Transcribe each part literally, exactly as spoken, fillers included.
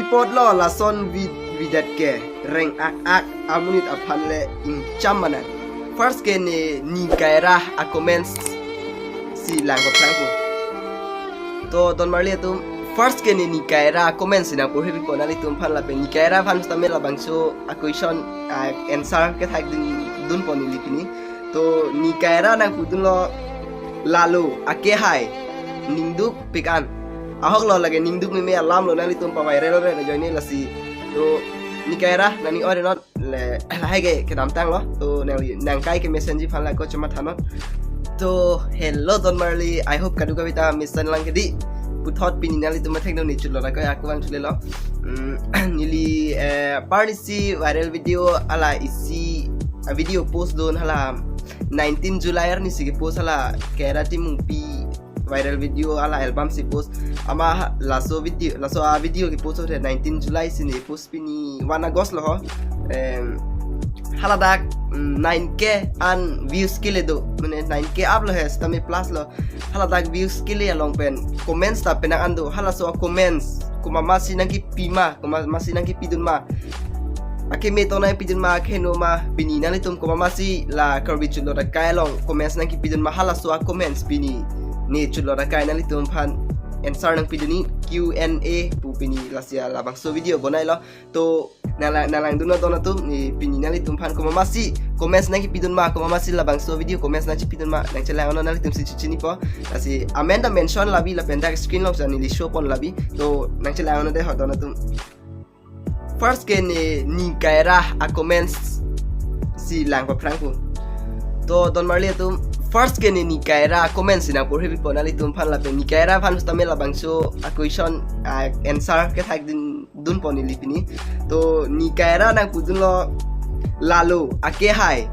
Potlo lason vid vidat ke reng ak ak amonit aphan le ingcham manang. First ke ne Ni Kaira a comments si lang ko phrang ko. To don marli atum, first ke ne Ni Kaira a comments si nang porhi pipo nanglitum aphan lapen Ni Kaira aphan sitame labangso a question a answer kethak dun dunpo neli pini. To Ni Kaira nang pudunlo lalo ake hai ningduk pik an. Ahok lo lake ningduk meme alam lo nanglitum pa viral re ajoine lasi. To Ni Kaira nangning ore non le lahai ke kedamtang lo. To nang nang kai ke messenger phan la ko chuma thanon. To hello don marli, I hope kadokave ta mesen lang kedi. Puthot pini nanglitum mathek dong ni chutlo ra ko aku vangthu lelo. Mm, neli eh, parnisi viral video ala isi a video post dun hala nineteen July arnisi ke post hala Kaira Timungpi viral video ala album si post. Ama ha- laso video, laso a video ke post hote nineteen July si ne post pini one August lo ho. Em, haladak mm, nine K an views kele do. Mane nine K up lo he sitame plus lo. Haladak views kele along pen comments ta penang an do. Halaso a comments komat ma si nangkipi ma, komat ma si nangkipi dun ma. Akeme to nangpi dun ma, akeheno ma, pini nanglitum komat ma si la Karbi chutlo ra kai along comments nangkipi dun ma, halaso a comments pini ne chutlo ra kai nanglitum aphan answer nangpi dun ni Q and A pu pini lasi a labangso video bonai lo. To nang lang nang lang dun non don atum, ne pini nanglitum aphan komat ma si comments nangkipi dun ma, komat ma si labangso video comments nangchipi dun ma, nangchelang non nanglitum si chichini po. Lasi amen ta mention labi lapen dak screen along si neli show pon labi. To nangchelang non de ho don atum. First ke ne Ni Kaira a comments si lang pa phrang ko. To don marli atum, first ke ne Ni Kaira a comments si nang porhi pipo nanglitum aphan lapen Ni Kaira aphan sitame labangso a question a answer kethak dun dunpo neli pini. To Ni Kaira nang pudunlo lalo ake hai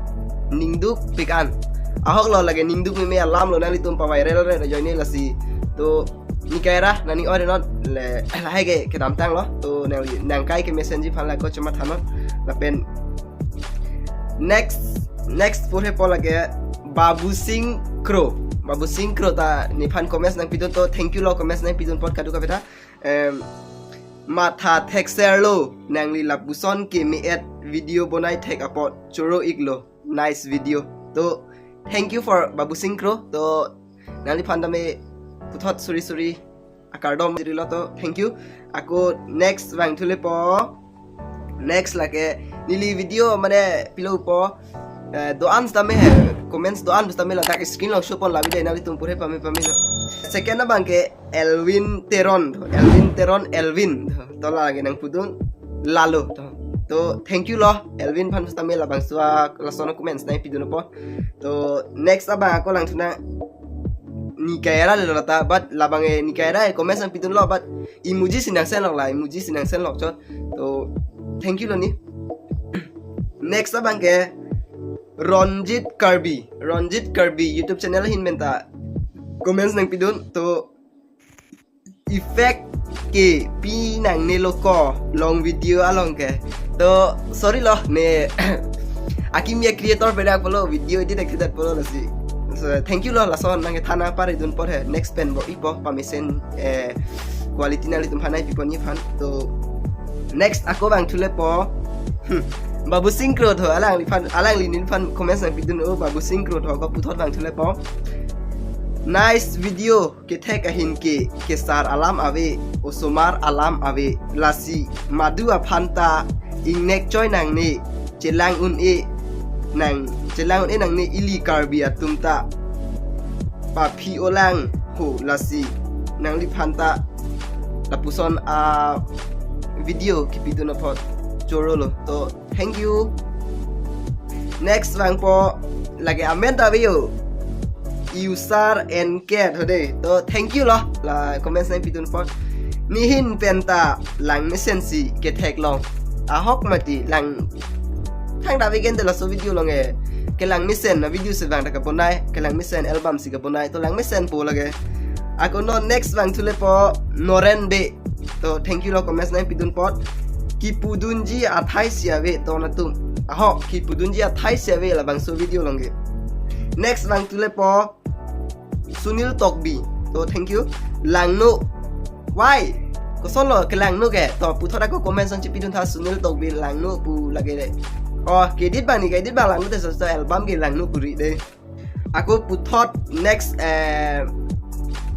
ningduk pik an. Ahok lo lake ningduk meme alam lo nanglitum pa viral re ajoine lasi. To Ni Kaira nangning ore non le lahai ke kedamtang lo. To nang nang kai ke messenger phan la ko chuma thanon. Lapen next next porhe po lake Babu Singh Kro. Babu Singh Kro ta nephan comments nangpi dun, to thank you lo comments nangpi dun pot kadokave ta. Em, matha thekser lo nangli lapuson ke me-et video bonai thek apot choro iklo. Nice video. To thank you for Babu Singh Kro. To nangliphan tame puthot suri suri akardom jirilo, to thank you. Ako next vangthu le po. Next lake neli video mane pilo po. Eh, do-an sitame he, comments do-an sitame ladak screen along show pon labi de nanglitum porhe pame pame no. Second abang ke Elvin Teron, Elvin Teron, Elvin. To lake nang pudun lalo. To, to thank you lo Elvin aphan sitame labangso a lason a comments nangpi dun po. To next abang ako langthu nang Ni Kaira le lo ta, but labang e Ni Kaira e comments nangpi dun lo, but emoji si nang send lok la, emoji si nang send lok chot. To thank you lo ni. Next abang ke Ronjit Karbi, Ronjit Karbi YouTube channel ahin pen ta comments nangpi dun. To effect ke pi nangne lo ko long video along ke. To sorry lo ne akimi a creator pen dak pulo video edit ek dak pulo lasi. So, thank you lo lason nangkethan nangpare dun porhe, next pen bo-i po pamesen eh quality nanglitum aphan nangpi pon ni aphan. To next ako vangthu le po. Hmm. Babu Singh Kro tho alangliphan, alangli neliphan comments nangpi dun, o Babu Singh Kro tho ko puthot vangthu le po. Nice video. Kethek ahin ke kesar alam ave, osomar alam ave, lasi madu aphan ta ingnek choi nangne, chelang un-e nang, chelang un-e nangne ili Karbi atum ta paphi olang ho, lasi nangliphan ta lapuson a video kipi dun apot choro lo. To thank you. Next vang po lake amen ta ave yo. User and care hode. To thank you lo la comments nangpi dun po. Nehin pen ta lang mesen si kethek long. Ahok mati lang thang ta ave gen de laso video long e. Kelang mesen na video si vang ta kabonai, kelang mesen album si kabonai. To lang mesen po lake. Ako non next vangthu le po Noren Bey. To thank you lo comments nangpi dun pot. Kipu dunji athai si ave to natum. Aho, kipu dunji athai si ave labangso video long ke. Next vangthu le po Sunil Tokbi. To thank you. Langno. Why? Kosonlo kelangno ke? To puthot ako comments nangchipidun tha, Sunil Tokbi langno pu lake de. Oh, ke-edit bang ni, ke-edit bang langno de, so, so album ke langno pu ri de. Ako puthot next, eh,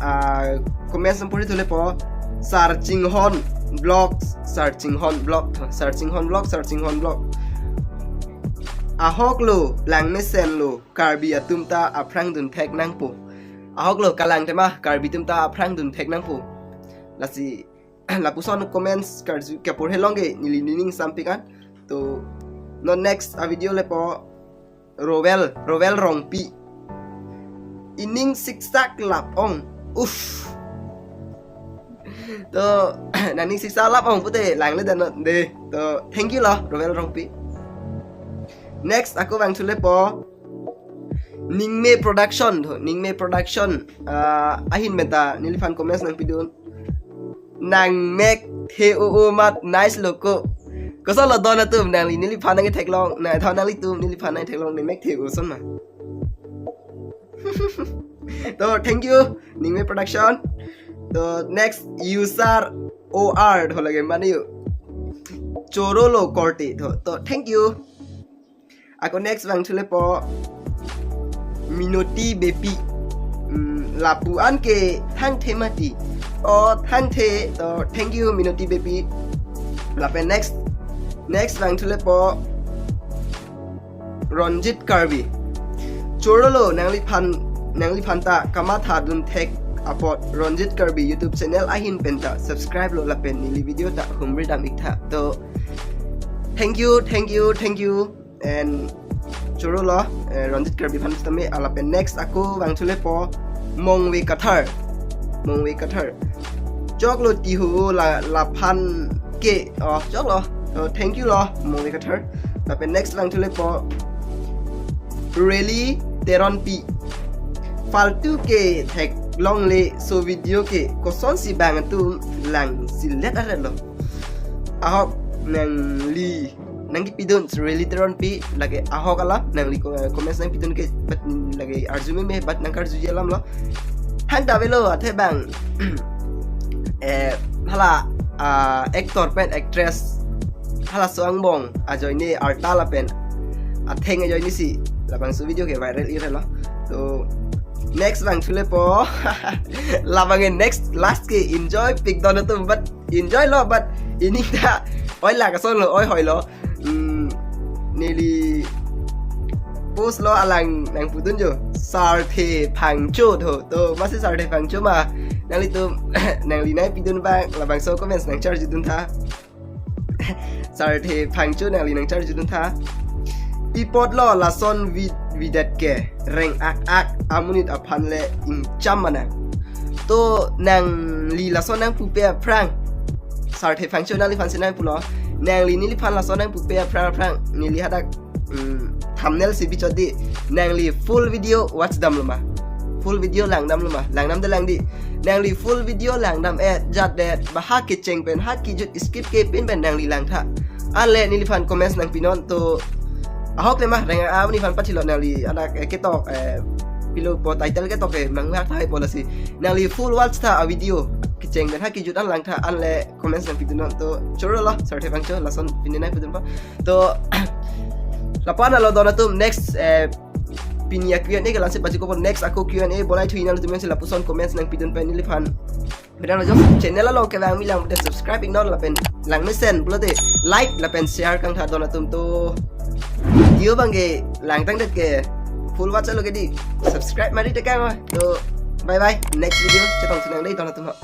ah, comments nangpuri thulepo, Sarchinghon Vlogs, Sarchinghon Vlog, Sarchinghon Vlog, Sarchinghon Vlog. Ahok lo, langmesen lo, Karbi atum ta aphrang dunthek nangpo. Ahok lo, kalang tema, Karbi atum ta aphrang dunthek nangpo. Lasi, lapuson comments karju kapur helong ke neli nening sampik an. To, non next a video lepo Rowel, Rowel Rongpi. Ining siksak lap ong. Uff. To, nangning siksak lap ong pute langle dan de. To, thank you lo, Rowel Rongpi. Next, ako vangthulepo Ningme Production, to, Ningme Production. Ah, ahin penta neliphan comments nangpidun. Nangmek the-o-o amat nice lo ko. Kosonlo don atum, nangli neliphan nangketheklong, na tho nanglitum neliphan nangketheklong, nangmek the-o ason ma. To, thank you, Ningme Production. To, next, user O R, to lake mane yo. Chorolo korte, to, to, thank you. Ako next vangthulepo Minoti Bepi. Hmm, lapu-an ke thangthe mati. Oh, thangthe, to, thank you, Minoti Bepi. Lapen next, next vangthulepo Ronjit Karbi. Chorolo, nangliphan, nangliphan ta kamatha dunthek apot Ronjit Karbi YouTube channel ahin penta subscribe lo lapen neli video ta humri dam-ik tha. To, thank you, thank you, thank you. And chorolo, eh, Ronjit Karbi aphan tame. Lapen next ako vangthulepo Mongve Kathar. Mongve Kathar. Choklo tiho la, laphan ke. Oh, choklo. Oh, thank you lo, Mongve Kathar. Lapen next vangthulepo Rally Teronpi. Faltu ke theklongle, laso video ke kosonsi bang atum langsi let aret lo. Ahok nangli nangkipidun Rally Teronpi, lake ahok alam, nangli ko-, comments nangpidun ke, but lake arju meme, but nangkarjuji alam lo. Thangta avelo, athe bang, eh, hala, ah, actor pen actress, halaso angbong ajoine arta lapen atheng ajoine si labangso video ke viral ir lo. To, next vangthulepo. Labang next last ke enjoy pik don atum, but enjoy lo, but ining ta oi la kason lo, oi hoi lo. Hmm, neli post lo, alang nangpudun jo, Sarthe Phangcho, to. To, masi Sarthe Phangcho ma? Nanglitum, nangli nangpidun bang labangso comments nangcharjudun tha. Sarthe Phangcho, nangli nangcharjudun tha. Pi apotlo lason vid-, videt ke, reng-ak-ak amonit aphan le ingcham ma nang? To, nangli lason nangpupe aphrang, Sarthe Phangcho, nangliphan si nangpulo. Nangli neliphan lason nangpupe aphrang aphrang, neli hadak, mm, thumbnail si bichot di. Nangli full video watch damlo ma? Full video langdamlo ma? Langdam de lang di. Nangli full video langdam-et jat det, ba ha kecheng pen, ha kejut skip ke pin pen nangli langtha. Anle neliphan comments nangpinon. To, ahok tema, reng-ak amonit aphan pathilo, nangli adak, eh, ketok, eh, pilo pu title ketok ke mangha thai pu lasi. Nangli full watch tha a video. Kecheng pen ha kejut an langtha, anle comments nangpinon. To, chorolo, Sarthe Phangcho, lason pini nangpidunpo. To, lapu-an lo don atum, next, eh, pini a Q and A ke la-ansi pachekokpo. Next ako Q and A bolai thu-ik nang, latum si lapuson comments nangpidun pen neliphan. Bidang lo jo, channel along kevang mi lang pute subscribe-ik non lapen langmesen pulote like lapen share kangtha don atum. To, video abang ke langtangdet ke, full watch lo ke di, subscribe mari tekang. To, bye bye, next video chetongsi nang dei don atum ho.